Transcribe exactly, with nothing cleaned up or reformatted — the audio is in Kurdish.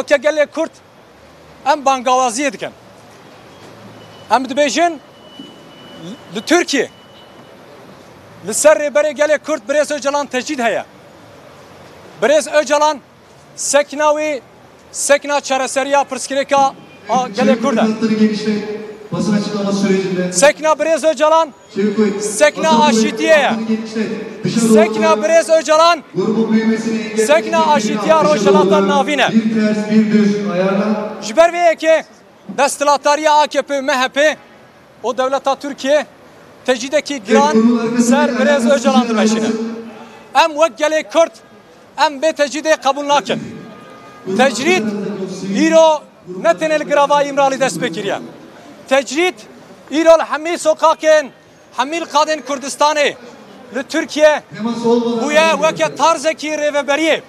Ke gelê Kurd em bangawaziyê dikin. Em dibêjin li Tirkiye li ser rêberê gelê Kurd birêz Ocalan tecrîd heye. Birêz Ocalan sekna wî sekna çareseriya pirsgirêka a gelê Kurd e. Basın açıklaması sürecinde Sekna birêz Ocalan sekna aşîtiyê ye. Sekna birêz Ocalan sekna aşîtiya Rojhilata Navîn e. Ji ber vê yekê desthilatdariya A K P, M H P û dewleta Tirkiye tecrîdekî giran ser birêz Ocalan dimeşîne. Em wek gelê Kurd em vê tecrîdê qebûl nakin. Tecrîd îro ne tenê li Girava Îmralî dest pê kiriye. Tecrîd îro li hemî soqakên, hemî li qadên Kurdistanê li Tirkiye bûye weke tarzekî rêveberiyê.